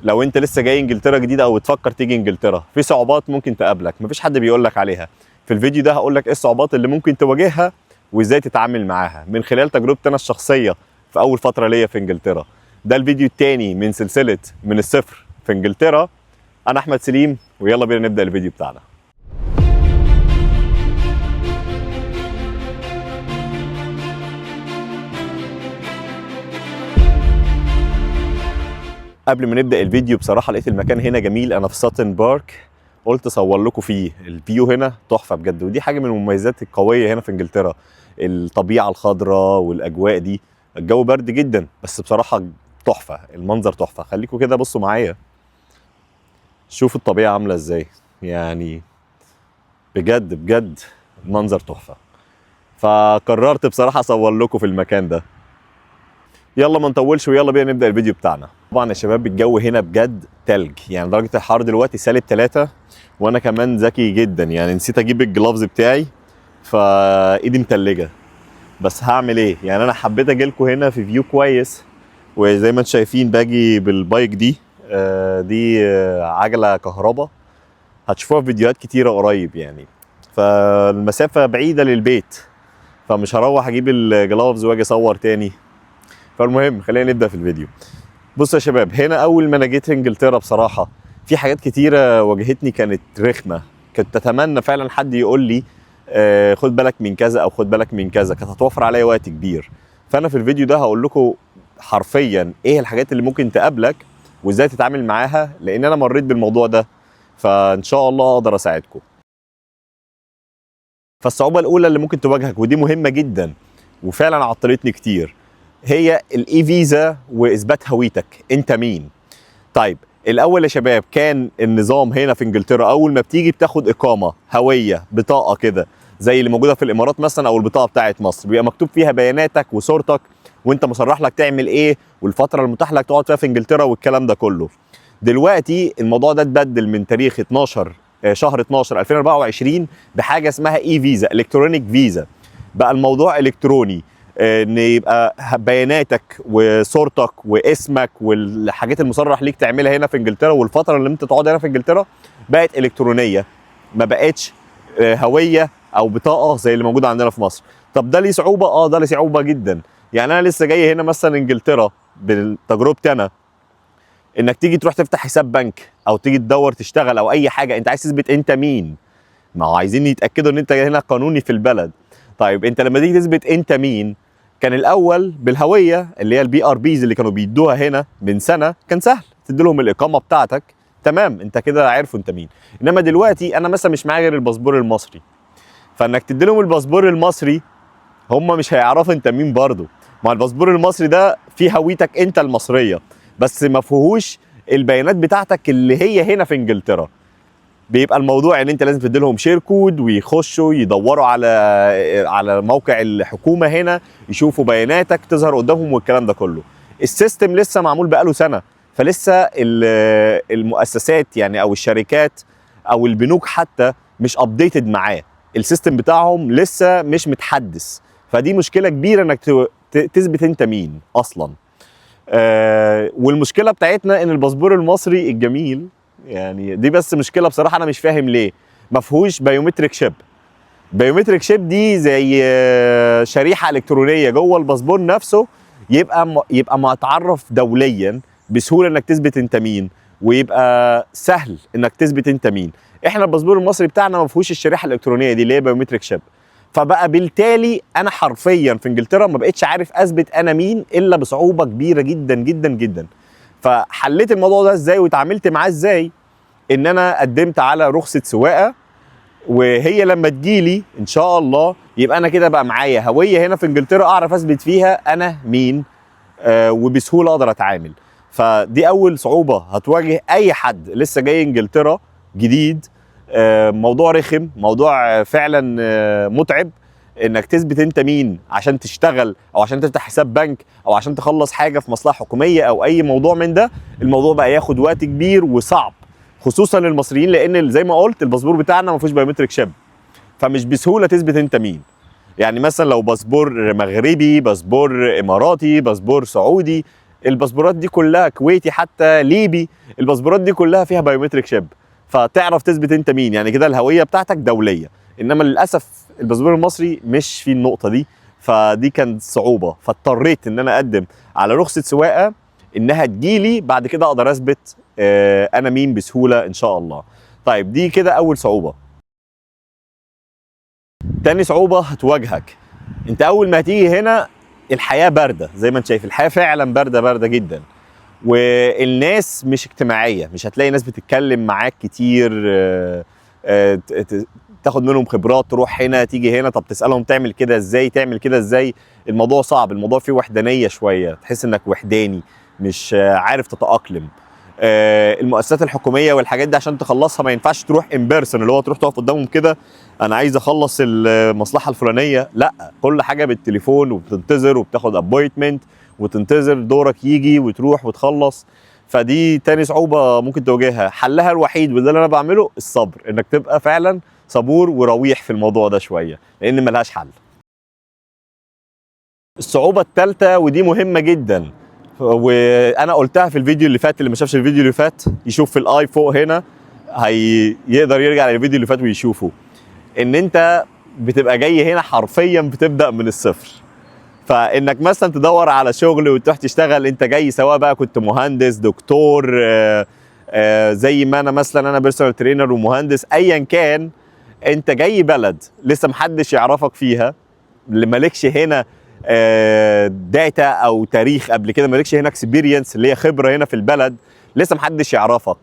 لو انت لسه جاي انجلترا جديد او بتفكر تيجي انجلترا، في صعوبات ممكن تقابلك مفيش حد بيقول لك عليها. في الفيديو ده هقول لك ايه الصعوبات اللي ممكن تواجهها وازاي تتعامل معاها من خلال تجربتي انا الشخصية في اول فترة ليا في انجلترا. ده الفيديو الثاني من سلسلة من الصفر في انجلترا. انا احمد سليم، ويلا بينا نبدا الفيديو بتاعنا. قبل ما نبدا الفيديو، بصراحة لقيت المكان هنا جميل. انا في ساتن بارك، قلت اصور لكم فيه. ال view هنا تحفة بجد، ودي حاجة من المميزات القوية هنا في انجلترا، الطبيعة الخضراء والاجواء دي. الجو برد جدا بس بصراحة تحفة، المنظر تحفة. خليكم كده بصوا معايا، شوفوا الطبيعة عامله ازاي، يعني بجد بجد المنظر تحفة. فقررت بصراحة اصور لكم في المكان ده. يلا ما نطولش ويلا بينا نبدا الفيديو بتاعنا. طبعا يا شباب الجو هنا بجد تلج، يعني درجه الحرارة دلوقتي سالب 3، وانا كمان ذكي جدا يعني نسيت اجيب ال gloves بتاعي، فايدي متلجه. بس هعمل ايه يعني، انا حبيت اجي لكم هنا في view كويس، وزي ما انتم شايفين باجي بال bike دي، دي عجله كهرباء، هتشوفوها في فيديوهات كتيرة قريب يعني. فالمسافه بعيدة للبيت، فمش هروح اجيب ال gloves واجي اصور تاني. فالمهم خلينا نبدا في الفيديو. بصوا يا شباب، هنا اول ما انا جيت انجلترا بصراحة في حاجات كتيرة واجهتني كانت رخمة، كنت اتمنى فعلا حد يقول لي خد بالك من كذا او خد بالك من كذا، كانت هتوفر عليا وقت كبير. فانا في الفيديو ده هقول لكم حرفيا ايه الحاجات اللي ممكن تقابلك وازاي تتعامل معاها، لان انا مريت بالموضوع ده، فان شاء الله اقدر اساعدكم. فالصعوبه الاولى اللي ممكن تواجهك، ودي مهمة جدا وفعلا عطلتني كتير، هي ال e-visa واثبات هويتك انت مين. طيب الاول يا شباب، كان النظام هنا في انجلترا اول ما بتيجي بتاخد اقامه، هوية، بطاقة كده زي اللي موجودة في الامارات مثلا، او البطاقة بتاعت مصر، بيبقى مكتوب فيها بياناتك وصورتك وانت مصرح لك تعمل ايه والفترة المتاح لك تقعد فيها في انجلترا والكلام ده كله. دلوقتي الموضوع ده اتبدل من تاريخ 12 شهر 12 2024 بحاجة اسمها e-visa، electronic visa. بقى الموضوع الكتروني، ان يبقى بياناتك وصورتك واسمك والحاجات المصرح ليك تعملها هنا في انجلترا والفترة اللي انت تقعد هنا في انجلترا بقت الكترونية، ما بقتش هوية او بطاقة زي اللي موجودة عندنا في مصر. طب ده ليه صعوبة؟ ده ليه صعوبة جدا. يعني انا لسه جاي هنا مثلا انجلترا بتجربتي انا، انك تيجي تروح تفتح حساب بنك او تيجي تدور تشتغل او اي حاجة، انت عايز تثبت انت مين، ما هو عايزين يتاكدوا ان انت هنا قانوني في البلد. طيب انت لما تيجي تثبت انت مين، كان الاول بالهوية اللي هي ال BRPs اللي كانوا بيدوها هنا من سنة، كان سهل تدي لهم الاقامة بتاعتك، تمام، انت كده عارفوا انت مين. انما دلوقتي انا مثلا مش معايا غير الباسبور المصري، فانك تدي لهم الباسبور المصري هم مش هيعرفوا انت مين برضه. ما الباسبور المصري ده فيه هويتك انت المصرية، بس ما فيهوش البيانات بتاعتك اللي هي هنا في انجلترا. بيبقى الموضوع ان انت لازم تدي لهم share code ويخشوا يدوروا على موقع الحكومة هنا، يشوفوا بياناتك تظهر قدامهم والكلام ده كله. ال system لسه معمول بقاله سنة، فلسه المؤسسات يعني او الشركات او البنوك حتى مش updated معاه، ال system بتاعهم لسه مش متحدث. فدي مشكلة كبيرة انك تثبت انت مين اصلا. والمشكلة بتاعتنا ان الباسبور المصري الجميل، يعني دي بس مشكلة بصراحة انا مش فاهم ليه ما فيهوش biometric chip. biometric chip دي زي شريحة الكترونية جوه الباسبور نفسه، يبقى متعرف دوليا بسهولة انك تثبت انت مين، ويبقى سهل انك تثبت انت مين. احنا الباسبور المصري بتاعنا ما فيهوش الشريحة الالكترونية دي اللي هي biometric chip، فبقى بالتالي انا حرفيا في انجلترا ما بقتش عارف اثبت انا مين الا بصعوبة كبيرة جدا جدا جدا. فحليت الموضوع ده ازاي وتعاملت معاه ازاي؟ ان انا قدمت على رخصه سواقة، وهي لما تجيلي ان شاء الله يبقى انا كده بقى معايا هوية هنا في انجلترا اعرف اثبت فيها انا مين، وبسهوله اقدر اتعامل. فدي اول صعوبة هتواجه اي حد لسه جاي انجلترا جديد. موضوع رخم، موضوع فعلا متعب، انك تثبت انت مين عشان تشتغل او عشان تفتح حساب بنك او عشان تخلص حاجة في مصلحة حكومية او اي موضوع من ده. الموضوع بقى ياخد وقت كبير وصعب، خصوصا للمصريين، لان زي ما قلت الباسبور بتاعنا ما فيهوش biometric chip، فمش بسهولة تثبت انت مين. يعني مثلا لو باسبور مغربي، باسبور اماراتي، باسبور سعودي، الباسبورات دي كلها، كويتي حتى ليبي، الباسبورات دي كلها فيها biometric chip، فتعرف تثبت انت مين، يعني كده الهوية بتاعتك دوليه. انما للاسف الباسبور المصري مش فيه النقطة دي، فدي كانت صعوبه. فاضطريت ان انا اقدم على رخصه سواقة انها تجيلي بعد كده اقدر اثبت انا مين بسهولة ان شاء الله. طيب دي كده اول صعوبه. تاني صعوبة هتواجهك، انت اول ما هتيجي هنا الحياة باردة زي ما انت شايف، الحياة فعلا باردة باردة جدا، والناس مش اجتماعيه، مش هتلاقي ناس بتتكلم معاك كتير، تاخد منهم خبرات، تروح هنا تيجي هنا، طب تسالهم تعمل كده ازاي، تعمل كده ازاي. الموضوع صعب، الموضوع فيه وحدانية شويه، تحس انك وحداني مش عارف تتاقلم. المؤسسات الحكومية والحاجات دي عشان تخلصها ما ينفعش تروح in person، اللي هو تروح تقف قدامهم كده انا عايز اخلص المصلحة الفلانيه، لا، كل حاجة بالتليفون، وبتنتظر وبتاخد appointment وتنتظر دورك يجي وتروح وتخلص. فدي تاني صعوبة ممكن تواجهها. حلها الوحيد وده اللي انا بعمله الصبر، انك تبقى فعلا صبور ورويح في الموضوع ده شوية لان ملهاش حل. الصعوبة الثالثة ودي مهمة جدا، وانا قلتها في الفيديو اللي فات، اللي ما شافش الفيديو اللي فات يشوف في ال i فوق هنا، هيقدر يرجع للفيديو اللي فات ويشوفه، ان انت بتبقى جاي هنا حرفيا بتبدا من الصفر. فانك مثلا تدور على شغل وتروح تشتغل، انت جاي سواء بقى كنت مهندس، دكتور، زي ما انا مثلا انا personal trainer ومهندس، ايا كان، انت جاي بلد لسه محدش يعرفك فيها، اللي مالكش هنا data او تاريخ قبل كده، مالكش هنا experience اللي هي خبره هنا في البلد، لسه محدش يعرفك.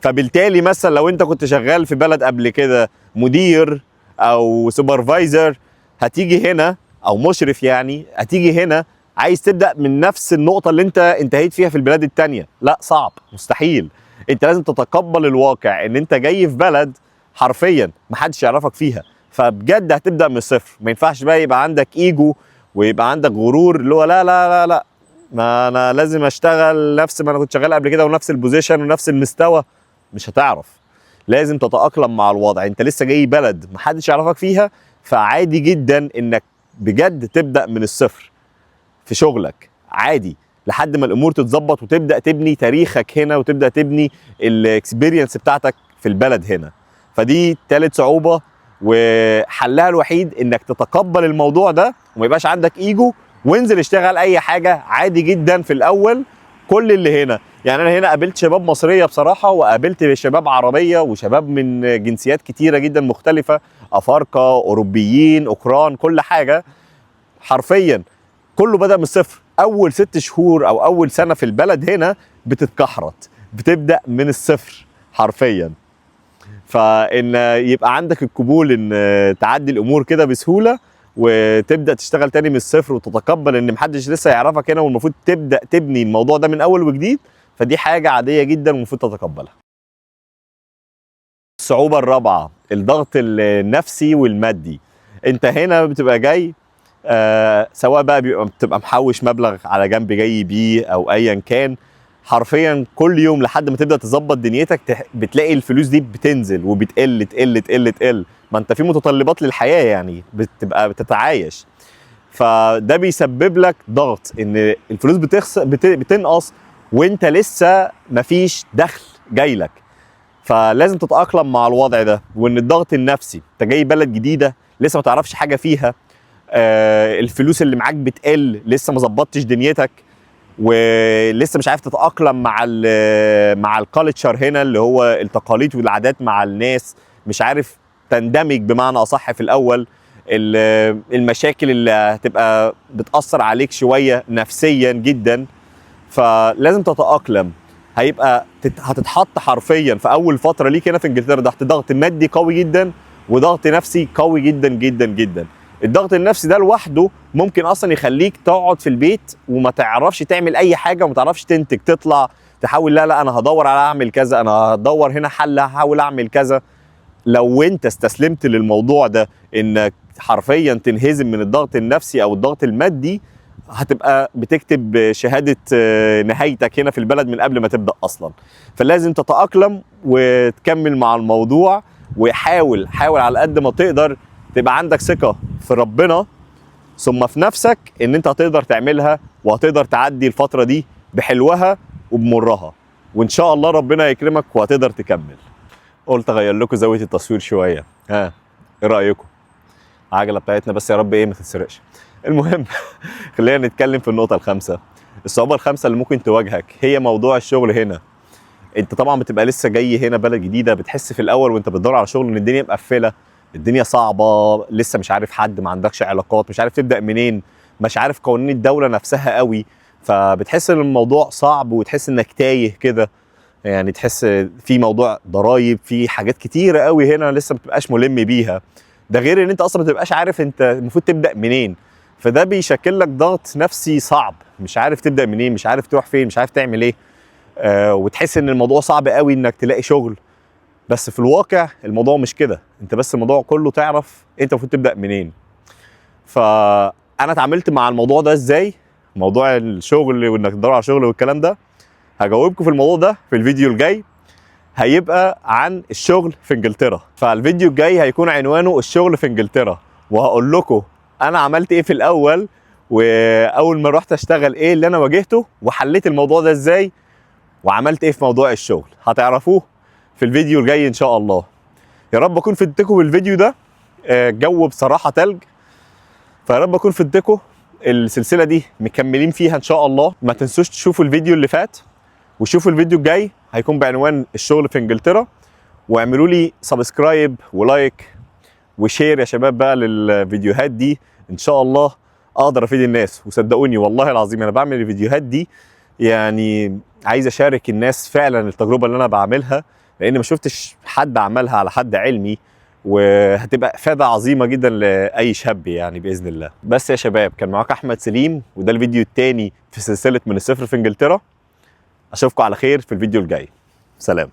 فبالتالي مثلا لو انت كنت شغال في بلد قبل كده مدير او supervisor، هتيجي هنا او مشرف يعني، هتيجي هنا عايز تبدا من نفس النقطة اللي انت انتهيت فيها في البلاد التانية، لا، صعب، مستحيل. انت لازم تتقبل الواقع ان انت جاي في بلد حرفيا محدش يعرفك فيها، فبجد هتبدا من الصفر. ما ينفعش بقى يبقى عندك ايجو ويبقى عندك غرور اللي هو لا لا لا لا، ما انا لازم اشتغل نفس ما انا كنت شغال قبل كده ونفس ال position ونفس المستوى. مش هتعرف، لازم تتاقلم مع الوضع. انت لسه جاي بلد محدش يعرفك فيها، فعادي جدا انك بجد تبدا من الصفر في شغلك عادي لحد ما الامور تتظبط وتبدا تبني تاريخك هنا وتبدا تبني ال experience بتاعتك في البلد هنا. فدي تالت صعوبه، وحلها الوحيد انك تتقبل الموضوع ده وما يبقاش عندك ايجو، وانزل اشتغل اي حاجة عادي جدا في الاول. كل اللي هنا، يعني انا هنا قابلت شباب مصرية بصراحه، وقابلت شباب عربية وشباب من جنسيات كتيرة جدا مختلفه، افارقه، اوروبيين، اوكران، كل حاجة، حرفيا كله بدا من الصفر. اول 6 شهور او اول سنة في البلد هنا بتتكحرت، بتبدا من الصفر حرفيا. فان يبقى عندك القبول ان تعدي الامور كده بسهولة وتبدا تشتغل تاني من الصفر وتتقبل ان محدش لسه يعرفك هنا والمفروض تبدا تبني الموضوع ده من اول وجديد، فدي حاجة عادية جدا والمفروض تتقبلها. الصعوبة الرابعه، الضغط النفسي والمادي. انت هنا بتبقى جاي سواء بقى بتبقى محوش مبلغ على جنب جاي بيه او ايا كان، حرفيا كل يوم لحد ما تبدا تظبط دنيتك بتلاقي الفلوس دي بتنزل وبتقل تقل تقل تقل، ما انت في متطلبات للحياة يعني بتبقى بتتعايش. فده بيسبب لك ضغط ان الفلوس بتنقص وانت لسه مفيش دخل جاي لك، فلازم تتاقلم مع الوضع ده. وان الضغط النفسي، انت جاي بلد جديدة لسه ما تعرفش حاجة فيها، الفلوس اللي معاك بتقل، لسه ما ظبطتش دنيتك ولسه مش عارف تتاقلم مع ال culture هنا اللي هو التقاليد والعادات مع الناس، مش عارف تندمج بمعنى اصح في الاول. المشاكل اللي هتبقى بتاثر عليك شوية نفسيا جدا، فلازم تتاقلم. هيبقى هتتحط حرفيا في اول فترة ليك هنا في انجلترا تحت ضغط مادي قوي جدا وضغط نفسي قوي جدا جدا جدا. الضغط النفسي ده لوحده ممكن اصلا يخليك تقعد في البيت وما تعرفش تعمل اي حاجة وما تعرفش تنتج، تطلع تحاول لا لا انا هدور على اعمل كذا، انا هدور هنا حل، هحاول اعمل كذا. لو انت استسلمت للموضوع ده انك حرفيا تنهزم من الضغط النفسي او الضغط المادي، هتبقى بتكتب شهادة نهايتك هنا في البلد من قبل ما تبدأ أصلا. فلازم تتأقلم وتكمل مع الموضوع، وحاول حاول على قد ما تقدر تبقى عندك ثقة في ربنا ثم في نفسك ان انت هتقدر تعملها وهتقدر تعدي الفترة دي بحلوها وبمرها، وان شاء الله ربنا يكرمك وهتقدر تكمل. قلت اغير لكم زاوية التصوير شوية، ها ايه رايكم؟ العجلة بتاعتنا بس يا رب ايه ما تتسرقش. المهم خلينا نتكلم في النقطة الخامسة. الصعوبة الخامسة اللي ممكن تواجهك هي موضوع الشغل هنا. انت طبعا بتبقى لسه جاي هنا بلد جديدة، بتحس في الاول وانت بتدور على شغل ان الدنيا مقفلة، الدنيا صعبة، لسه مش عارف حد، ما عندكش علاقات، مش عارف تبدا منين، مش عارف قوانين الدولة نفسها قوي، فبتحس ان الموضوع صعب وتحس انك تايه كده. يعني تحس في موضوع ضرايب، في حاجات كتيرة قوي هنا لسه ما بتبقاش ملم بيها، ده غير ان انت اصلا ما تبقاش عارف انت المفروض تبدا منين، فده بيشكل لك ضغط نفسي صعب، مش عارف تبدا منين، مش عارف تروح فين، مش عارف تعمل ايه، وتحس ان الموضوع صعب قوي انك تلاقي شغل. بس في الواقع الموضوع مش كده، انت بس الموضوع كله تعرف انت المفروض تبدا منين. فانا اتعاملت مع الموضوع ده ازاي، موضوع الشغل وانك تدور على شغل والكلام ده، هجاوبكم في الموضوع ده في الفيديو الجاي، هيبقى عن الشغل في انجلترا. فالفيديو الجاي هيكون عنوانه الشغل في انجلترا، وهقول لكم انا عملت ايه في الاول، واول ما رحت اشتغل ايه اللي انا واجهته، وحليت الموضوع ده ازاي، وعملت ايه في موضوع الشغل. هتعرفوه في الفيديو الجاي ان شاء الله. يا رب اكون فدتكم بالفيديو ده. الجو بصراحة تلج، فيا رب اكون فدتكم. السلسلة دي مكملين فيها ان شاء الله. ما تنسوش تشوفوا الفيديو اللي فات، وشوفوا الفيديو الجاي هيكون بعنوان الشغل في انجلترا، واعملوا لي subscribe و like و share يا شباب بقى للفيديوهات دي، ان شاء الله اقدر افيد الناس. وصدقوني والله العظيم انا بعمل الفيديوهات دي يعني عايز اشارك الناس فعلا التجربة اللي انا بعملها، لان ما شفتش حد عملها على حد علمي، وهتبقى افاده عظيمة جدا لاي شاب يعني باذن الله. بس يا شباب كان معاك احمد سليم، وده الفيديو الثاني في سلسلة من الصفر في انجلترا. اشوفكم على خير في الفيديو الجاي. سلام.